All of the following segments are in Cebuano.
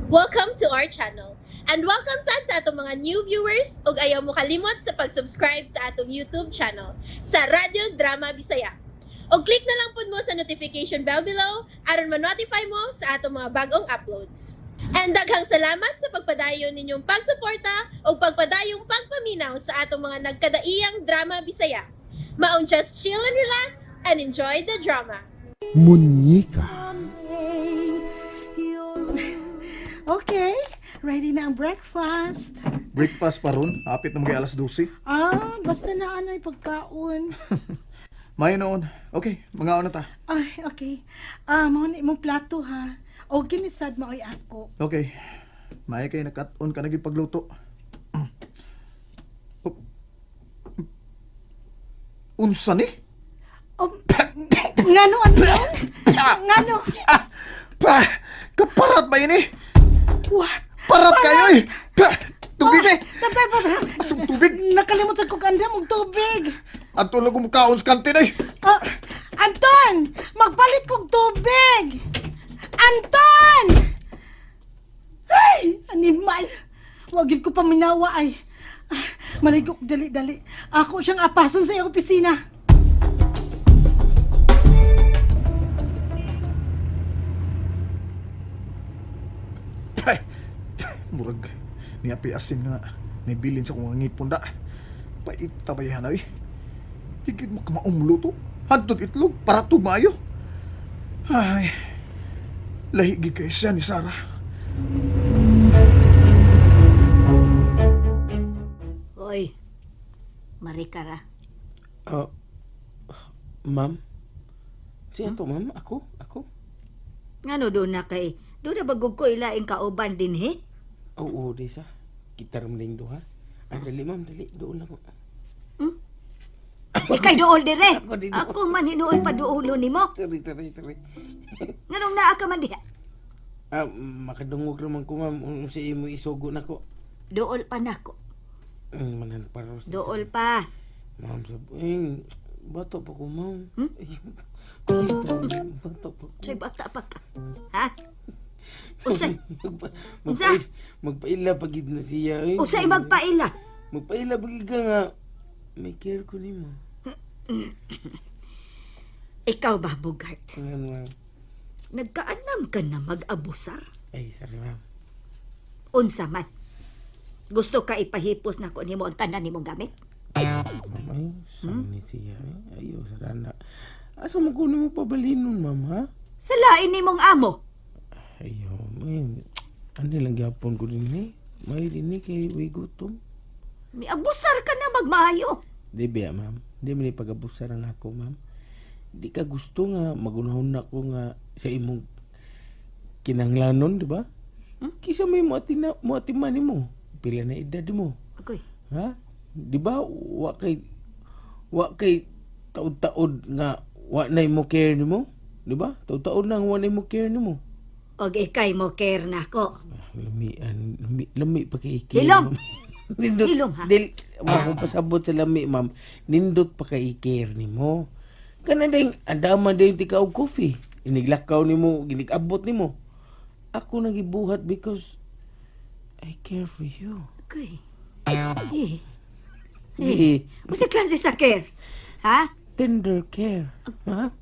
Welcome to our channel. And welcome sad sa atong mga new viewers ug ayaw mo kalimot sa pag-subscribe sa atong YouTube channel sa Radyo Drama Bisaya. Og click na lang pud mo sa notification bell below aron ma-notify mo sa atong mga bagong uploads. And daghang salamat sa pagpadayon ninyong pagsuporta ug pagpadayong pagpaminaw sa atong mga nagkadaiyang drama Bisaya. Maong just chill and relax and enjoy the drama. Munyika. Okay, ready na ang breakfast. Breakfast pa ron, hapit na mga alas 12. Ah, basta na anay pagkaon. Mayo noon. Okay, mga na ta. Ay, okay. Ah, mao na imong plato ha. O ginisad maoy ako. Okay. Mayo kay nakat-on ka naging pagluto. Oh. Unsa ni? Oh, ngano ano? Ngano? Ah! Pa! Kaparat ba yun eh? What? Parat kayo eh! Pa! Tubig eh! Tatay pa ha. Asang tubig? Nakalimutan ko kanda mong tubig. Ato lang gumukaon sa kantin eh! Ah, Anton, magpalit kog tubig. Anton! Ay, animal. Wag yun ko paminawa ay. Ah, maligo ko dali-dali. Ako siyang apason sa iyong opisina. Ay! Murag, niapi asin nga. Nibilin sa kong ngipon da. Paita ba yan ay? Higit mo kamaumlo to. Hantod itlog, para tumayo. Ay, lahigi kay siya ni Sarah. Hoy, Marikara. Ah, ma'am? Siya to, ma'am? Ako? Ako? Ngano doon na kay? Doon na bagog ko ilaing kauban din he? Oo, di sa. Kita ram ling duha. Ay, dali, ma'am. Dali. Doon ako. Ikay dool dire. Ako di dool. Ako man hinuoy pa duolo nimo. Sorry, sorry, sorry. Nganong naa ka man diha? Ah, makadungog naman ko, ma'am. Kung sa imo isugo na ko. Dool pa nako. Manan paros. Dool pa. Ma'am, sab... Eh, bata pa ko, ma'am. Hmm? Ay, ay, bata pa ko. Soy bata pa ka. Ha? Usay, Unsa? Magpaila pagid na siya. Eh. usay magpaila. Magpaila pagid ka nga. May care ko nimo. Ikaw ba, Bugart? Ma'am, ma'am. Nagkaanam ka na mag-abusar? Ay, sorry, ma'am. Unsa man. Gusto ka ipahipos na ko nimo ang tanan nimong gamit? Ma'am, ay, saan ni siya eh? Ayo, sarana. Asa mo kunin mo pabalhin nun, ma'am, ha? Sa lain nimong amo. Ayo, man. Ano lang gyapon ko din eh. May din eh, kay way gutom. Miabusar ka na magmaayo. Di ba, ma'am? Di man pag-abusar ang ako, ma'am. Di ka gusto nga, magunahon na ko nga sa imong kinanglanon, di ba? Hmm? Kisa may mo atiman nimo. Pila na edad mo. Agoy. Ha? Di ba wa kay taod-taod nga wa na mo care nimo? Di ba? Taod-taod na nga wa na mo care nimo. Og ikay mo care na ko. Ah, Lamian, lami, lami pa kay care. Hilom! Nindot, Hilom, ha? Dil, wa akong pasabot sa lami, ma'am. Nindot pa kay care nimo. Kana ding andama din ti ka og coffee. Iniglakaw nimo, ginigabot nimo. Ako nagibuhat because I care for you. Agoy. Eh. Eh, Usa klase sa care. Ha? Tender care. Ha?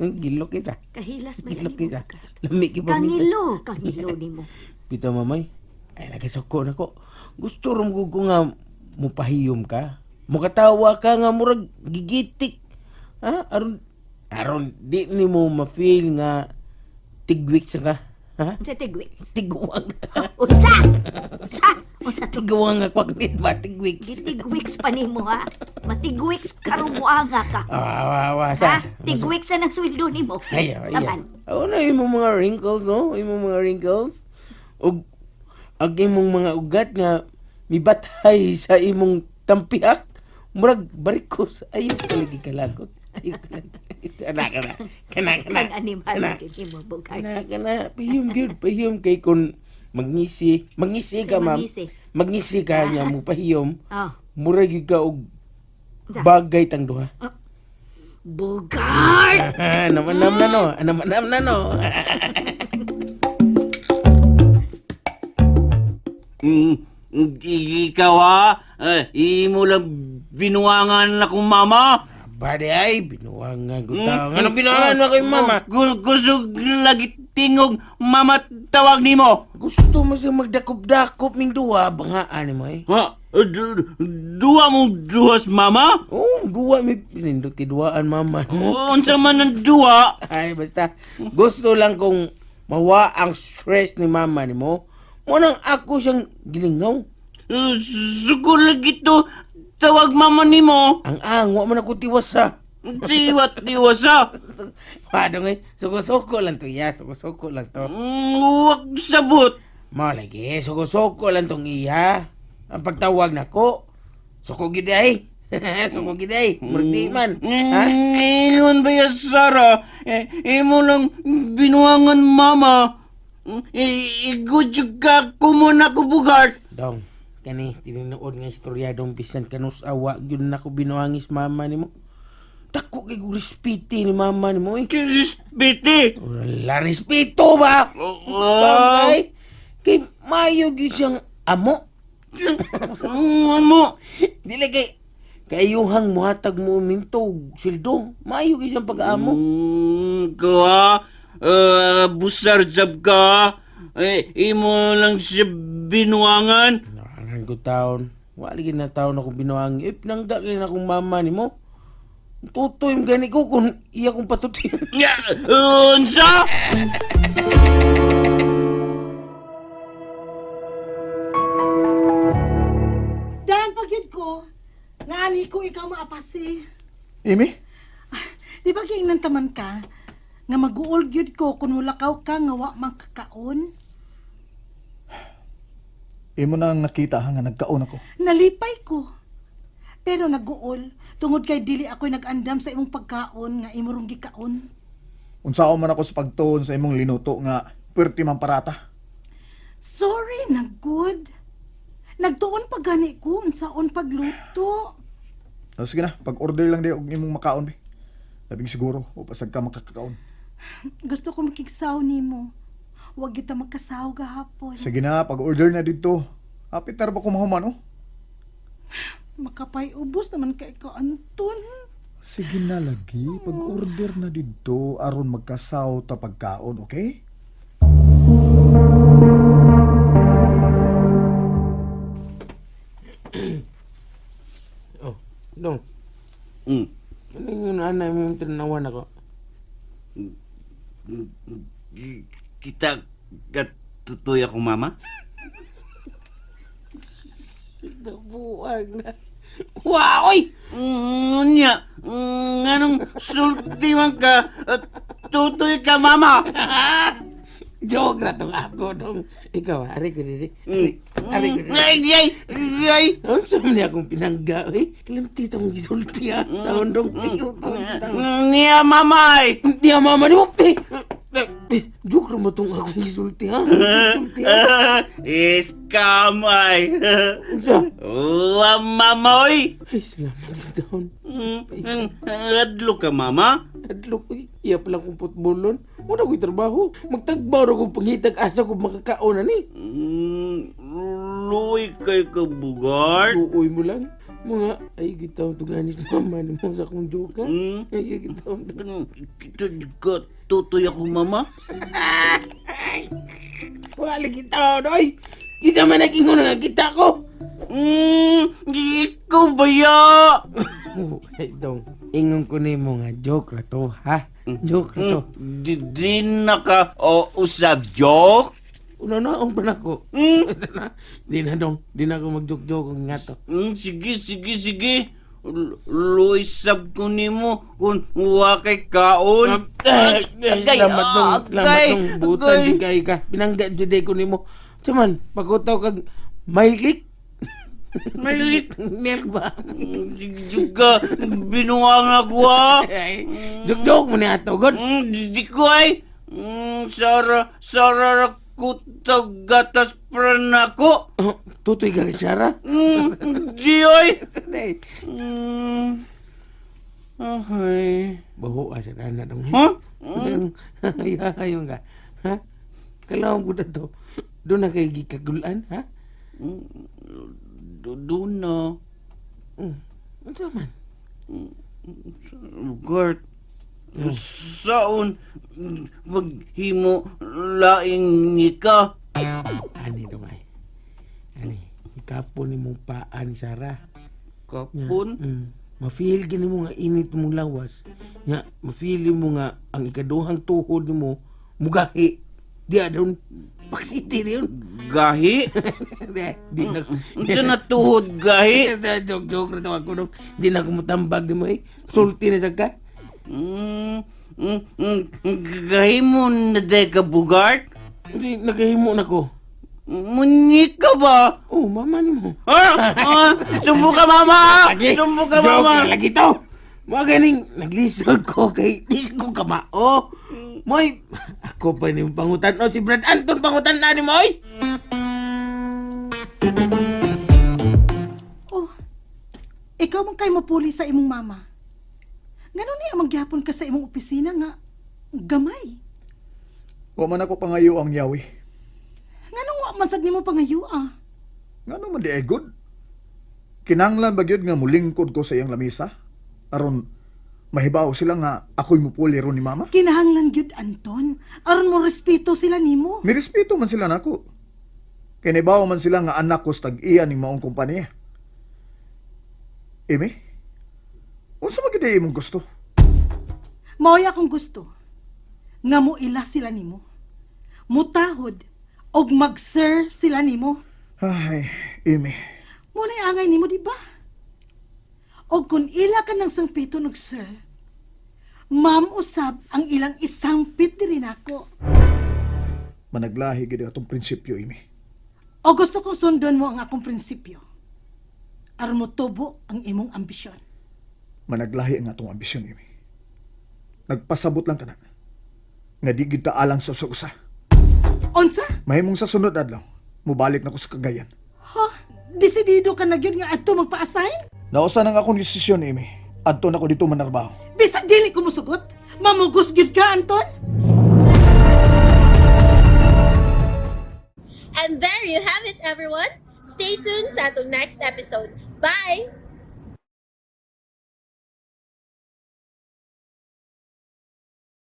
Gilo kita. Kahilas man Gilo nimo. kita. Lami ki paminta. Kangilo, kangilo nimo. Bitaw mamay. Ay nakisuko na ko. Gusto rom ko ko nga mupahiyom ka. Mukatawa ka nga murag gigitik. Ha? Aron aron di nimo ma-feel nga tigwik sa ka. Ha? Unsa tigwi? Tigwang. Unsa? Unsa? Unsa to? Tigwang nga kwaknit ba tigwik. Gitigwiks pa nimo ha? Matigwiks karumuanga ka. Ah, wa wa sa. Ha? Tigwiks na ng sweldo nimo. Ay, ay. Saman. Oh, na imong mga wrinkles, oh, imong mga wrinkles. Ug ang imong mga ugat nga mibathay sa imong tampihak, murag barikos. Ayo kalagi kalagot. Ayo kalagi. Kana kana. Kana kana. Kang animal Kana. nimo bugay. Kana kana pahiyom gyud, pahiyom kay kun magnisi, magnisi ka Say, ma'am. magnisi. Magnisi ka niya mo pahiyom, Oh, murag gyud ka og Unsa? bagay tang duha. Bugart! Naman nam na no, naman nam na no. Ikaw ha? Imo lang binuangan akong mama. Bade ay, binuangan ko tao. Anong binuangan mo kay mama? Kusog lagi tingog mama tawag nimo. Gusto mo siya magdakop-dakop ning duwa, bangaan mo eh. Ha? Duwa mong duwas mama? Oh, duwa mi nindot kay duwaan mama mo. Unsa man ang duwa? Ay, basta gusto lang kong mawa ang stress ni mama ni mo. Mo nang ako siyang gilingaw. Suko lagi to tawag mama nimo. Ang ang, wa man ako tiwas sa. Tiwat tiwas ha. Padong eh, suko-suko lang to iya, suko-suko lang to. Wag sabot. Mao lagi, suko-suko lang tong iya. Ang pagtawag nako, suko gid ay. Suko gid ay, murag di man. Ha? Ingon ba ya, Sarah? Eh, imo lang binuangan mama. Igud ka kumo na ko bugart. Dong, kani tinuod nga istorya dong bisan kanus awa gyud nako binuangis mama nimo. Dako kay kong respete ni mama nimo eh. Respete. Wala respeto ba? Oh, Sabay. Kay mayo gyud siyang amo. amo. Dili kay kayuhang muhatag mo minto og sweldo. Mayo gyud siyang pag-aamo. Ko ha? Busar jab ka. Eh, imo lang siya binuangan. Narangan ko taon. Wala lagi na taon akong binuangi. Eh, pinangga kay na akong mama nimo. Tutoy mo gani ko kung iya kong patutoy. Ya, unsa? Dahan pag yun ko, ngaani ko ikaw maapasi. Amy? Di ba kay taman ka? Nga mag-uol gyud ko kung mulakaw ka nga wa man kakaon. Imo na ang nakita ha nga nagkaon ako. Nalipay ko. Pero nag-uol tungod kay dili ako'y nag-andam sa imong pagkaon nga imo rong gikaon. Unsaon man ako sa pagtuon sa imong linuto nga puwerte man parata. Sorry na good. Nagtuon pa gani ko unsaon pagluto. O, sige na, pag-order lang di og imong makaon be. Labing siguro o pasag ka makakakaon. Gusto ko makigsaw nimo. Wag kita magkasaw gahapon. Sige na, pag-order na dito. Hapit na ra ba ko mahuman, oh? Makapay ubos naman kay ka Anton. Sige na lagi, pag-order na dito aron magkasaw ta pagkaon, okay? Oh, dong. Mm. Ano yung anay mo yung tinanawan ako? Kita katutoy ako mama. Buwag na. Wow, oy! Unya, anong sulti man ka, at tutoy ka mama. Joke na tong ako dong. Ikaw, ari ko diri. Ari ko diri. Ay, ay, ay. Ano sa man akong pinangga, oy? Kalimti tong gisulti, ha? Taon dong. Ayaw, taon, taon. Niya mama ay. Hindi ang mama ni mo. Eh, joke ra mo tong akong gisulti, ha? Gisulti, ha? Iskam ay. Unsa? Wa mama oy. Ay, salamat din taon. Adlo ka mama. Adlok, oy. Iya pala kong putbolon. Wala ko'y trabaho. Magtagbaw ra kong pangitag asa kong makakaon, ani. Luoy kay ka bugart. Luoy mo lang. Mga, ay, gitaw tuganis mama ni mo sa akong joke, ha? Ay, gitaw. Kita ka tutoy ako mama. Wala kita, oy. Kita man naging nga kita ko. Ikaw ba ya? Oh, ay, dong. Ingon ko nimo nga joke ra to, ha? Joke ra to. Di na ka o usab joke? Una na ang panako. Di na dong, di na ako mag-joke-joke nga to. Sige, sige, sige. Luisab ko nimo kung wa kay kaon. Agay, Salamat dong, salamat agay, dong. Butan agay. di kay ka. Pinangga jud ko nimo. Saman, pagutaw kag milk. Milk. Milk ba? Juga binuang ako ha. Ay, Joke-joke mo ni ato, god. Di ko ay. Sara, sara kutag gatas pranako. Oh, tutoy ka kay Sarah. Di oy. Okay. Baho asa na na dong. Huh? Ay, ayaw ka. Ha? Kalaw ko na to. Doon na kay gikagulan, ha? Duna. Unsa man? Bugart. Saon maghimo laing nika? Ani dong ay. Ani, ikapon ni mong paa ni Sarah. Kapon? Ma-feel gini mo nga init mong lawas. Nga, ma-feel mo nga ang ikaduhang tuhod nimo mugahi. Di adon paksiti yun. Gahi? Di, di na. Unsa na tuhod gahi? Joke, joke na to ako dong. Di na ako mutambag ni mo eh. Sulti na sa ka. Gahi mo na day ka, Bugart? Hindi, nagahimo na ko. Munyika ba? Oh, mama ni mo. Ah! Ah! Sumbo ka, mama! Sumbo ka, Joke mama! na lagi to. Mga ganing, naglisod ko kay di ko kamao. Moy, ako pa ni pangutan. O, si Brad Anton pangutan na ni Moy. Oh, ikaw man kay mapuli sa imong mama. Ngano niya magyapon ka sa imong opisina nga gamay. Wa man ako pangayo ang yawi. Nganong wa man sad nimo pangayo ah? Ngano man di ay good? Kinanglan ba gyud nga mulingkod ko sa iyang lamisa? Aron mahibaw sila nga ako'y mupuli ron ni mama? Kinahanglan gyud Anton, aron mo respeto sila nimo. May respeto man sila nako. Kay nahibaw man sila nga anak ko sa tag-iya ning maong kompanya. Amy, unsa man gyud ay imong gusto? Mao'y akong gusto nga mo ila sila nimo. Mutahod og mag-sir sila nimo. Ay, Amy. Mo na'y angay nimo di ba? Og kun ila ka ng sangpiton og sir, ma'am usab ang ilang isangpit diri nako. Managlahi gyud ang atong prinsipyo, Amy. O gusto kong sundon mo ang akong prinsipyo. Aron mo tubo ang imong ambisyon. Managlahi ang atong ambisyon, Amy. Nagpasabot lang ka na. Nga di gyud ta alang sa usa-usa. Unsa? Mahimong sa sunod adlaw, mubalik na ko sa Cagayan. Ha? Desidido ka na gyud nga adto magpa-assign? Nausa nang akong desisyon, Amy. Adto na ko dito manarbaho. Bisag dili ko musugot, mamugos gyud ka, Anton. And there you have it, everyone. Stay tuned sa atong next episode. Bye!